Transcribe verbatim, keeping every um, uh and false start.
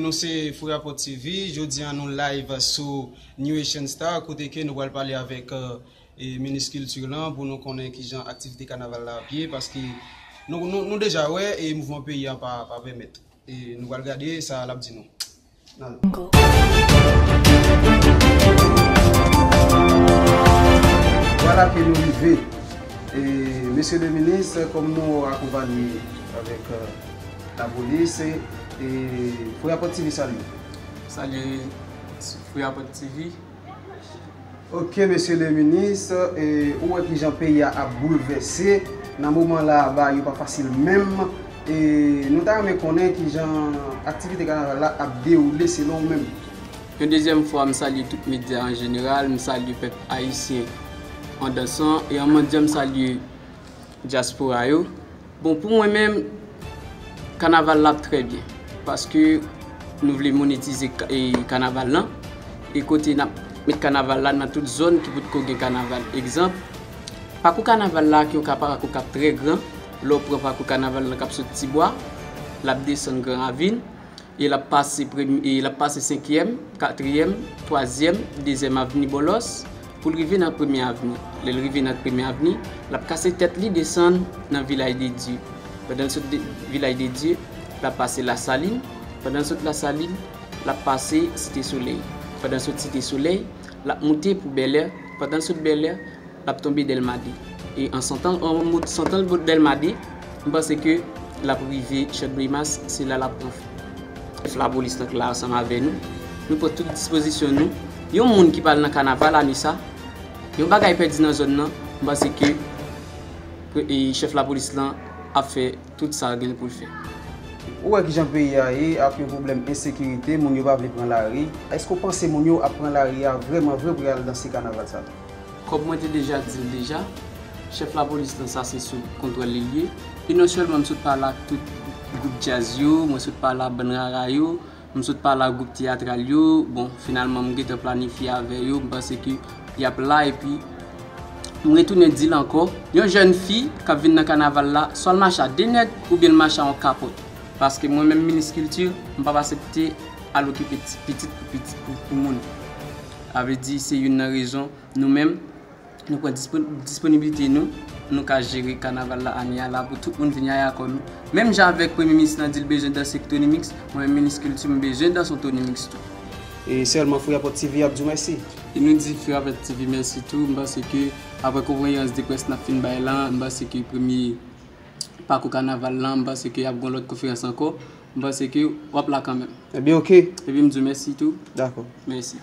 Nou se Fouyapot T V, jodi a nou live sou New Asian Star, kote ke nou pral pale avèk, euh, e minis kilti lan pou nou konnen kijan aktivite kanaval la ap ye, paske nou, nou, nou deja wè e mouvman peyi a pa, pa pèmèt. E nou pral gade sa l ap di nou. N ale. Vwala ke nou rive. E, mesye le minis, kòm nou akonpanye avèk, euh, lapolis, e, e Fouyapot T V salye. Salye Fouyapot T V. Ok, mesye le minis, e, ou wè kijan peyi a ap boulvèse. Nan moman la, bagay yo pa fasil menm. E, nou ta renmen konnen kijan aktivite kanaval la ap dewoule selon ou menm. Yon dezyèm fwa, m salye tout medya an jeneral, m salye pèp ayisyen an dansan, e an mandyan m salye dyaspora yo. Bon, pou mwen menm, kanaval la ap trè byen, paske nou vle monetize ka-, e, kanaval lan, e kote n ap met kanaval la nan tout zòn ki potko gen kanaval. Egzanp, pakou kanaval la, ki yon ka pakou k ap trè gran, lè w pran pakou kanaval lan k ap sot Tibwa, l ap desann Gran Ravin, e l ap pase premye, e l ap pase senkyèm, katriyèm, twazyèm, dezyèm avni Bòlòs, pou l rive nan premye avni. Lè l rive nan premye avni, l ap kase tèt li desann nan Vilaj de Dye. Pandan l sot de, Vilaj de Dye, l ap pase Lasalin. Pandan l sot Lasalin, l ap pase Site Solèy. Pandan l sot Site Solèy, l ap moute pou Bèlè. Pandan l sot Bèlè, l ap tonbe Dèlma de. E an santan, an mot, santan l bot Dèlma de, m panse ke l ap rive Chòdbri Mas, se la l ap pran fè. Chèf lapolis lan k la ansanm avè nou, nou pran tout dispozisyon nou. Yon moun ki pral nan kanaval ane sa, yon bagay pèdi nan zòn nan, m panse ke pre-, e chèf lapolis lan ap fè tout sa l gen pou l fè. Ou wè kijan peyi a ye ak yon pwoblèm ensekirite, moun yo pa vle pran lari. Èske w panse moun yo ap pran lari a vrèman vre pou y al danse kanaval sa? Kòm mwen te deja di l deja, chèf lapolis lan sa se sou kontwòl li l ye. E non sèlman m sot pale ak tout gwoup djaz yo, mwen sot pale ak bann rara yo, m sot pale ak gwoup teyatral yo. Bon, finalman, m gentan planifye avè yo, m panse ke y ap la, epi m retounen di l ankò, yon jèn fi k ap vin nan kanaval la, swa l mache a de nèg oubyen l mache a yon kapòt. Paske mwen menm minis kilti, m p ap aksepte al okipe ti, pitit pou pitit pou, pou moun. Sa vle di, se youn nan rezon nou menm, nou pran dispo-, disponiblite nou, nou ka jere kanaval la ane a la pou tout moun vin aya kò nou. Menm jan avèk premye minis lan di l bezwen danse Tony Mix, mwen menm minis kilti m bezwen danse yon Tony Mix tou. E sèlman Fouyapot T V ap di w mèsi. E nou di Fouyapot T V mèsi tou. M panse ke apre konferans de près n ap fin bay la, m panse ke premye pakou kanaval lan, m panse ke y ap gen yon lòt konferans ankò. M panse ke w ap la kanmenm. Ebyen, oke. Epi m di w mèsi tou. Dakò. Mèsi.